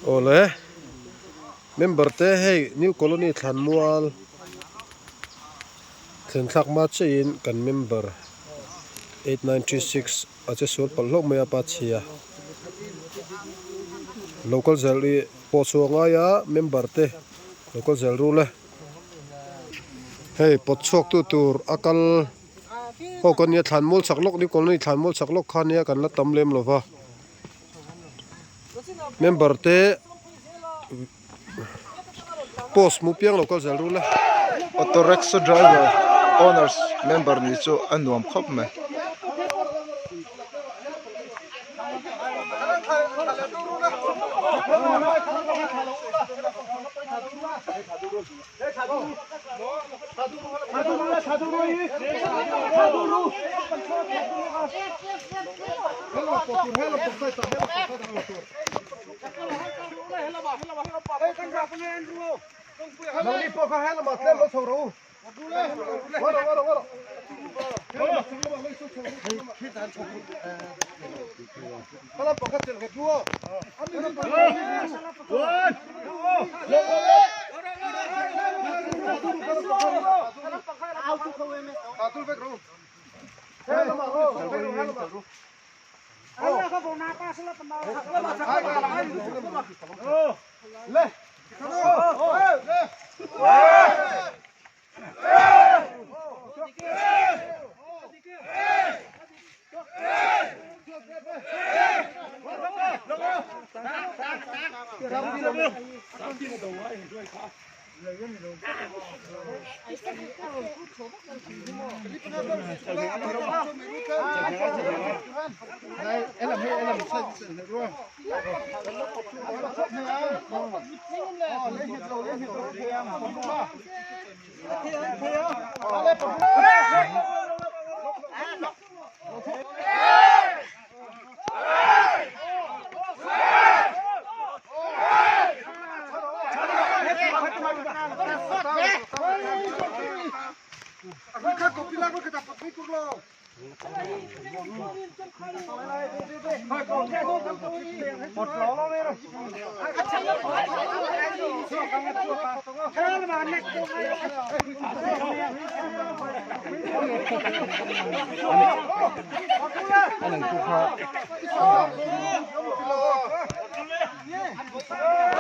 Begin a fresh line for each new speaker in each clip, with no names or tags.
Awle member te hei new colony thlanmual thlen thlak hma chiahin kan member 8936 a che sual palh hlauh mai a pa chhia local zel i pawh chhuah ngai a member te local zel rul e hei pawt chhuak tu tur a kal Aw kan nia thlanmual chak lawk ni colony thlanmual chak lawk kha nia kan la tam lem lova member te post hmuh piang lo kal zel rul e.
Auto rickshaw driver owners member nih chu a nuam khawp mai.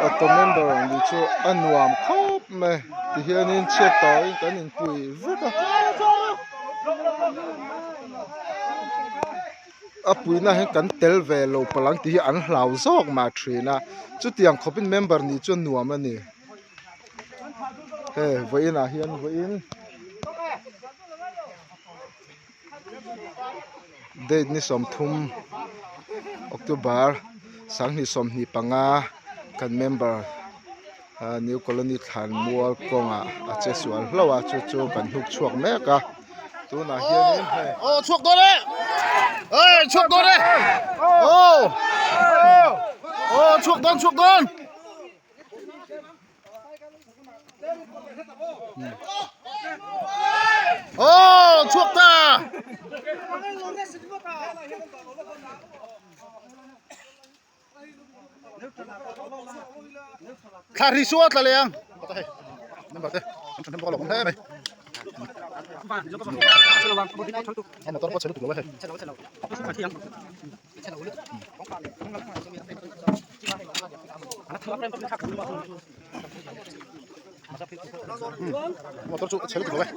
Auto member ang ni chu a nuam khawp mai tihianin chhiat tawhin kan inpui vek a a puihna hian kan tel ve lo palh ang tih hi an hlau zawk mah thin a chutiang khawpin member nih chu a nuam a ni hei vawiin ah hian vawiin date ni 30 October 2025 kan member new colony thlanmual kawngah a che sual hlauh a chu chu kan hnuk chhuak mek a tunah hianin hei
aw chhuak dawn e ey chhuak dawn e aw aw chhuak dawn chhuak dawn aw chhuak ta thla ri suat tla leh ang number te an ṭhahnem bawk a lawm hle mai a motor pawh chhe lutuk lo e hei motor chu a chhe lutuk lo e.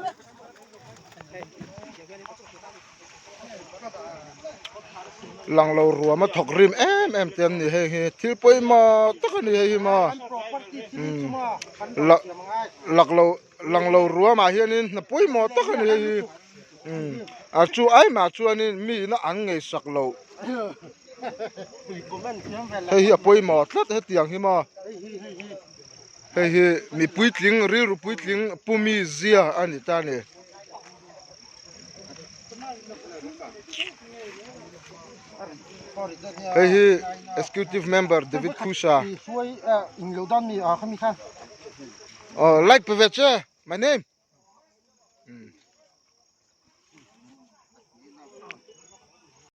Lang lo ruam a thawk rim em em te an ni hei hi thil pawimawh tak a ni hei hi maw umm lak lo lang lo ruamah hianin hna pawimawh tak a ni hei hi umm a chu ai mah chuanin mi ina an ngeisak loh hei hi a pawimawh tlat hetiang hi maw hei hi mi puitling rilru puitling pu mi zia a ni ta a ni. Hei hi executive member David Khusa oh like pe ve che my name.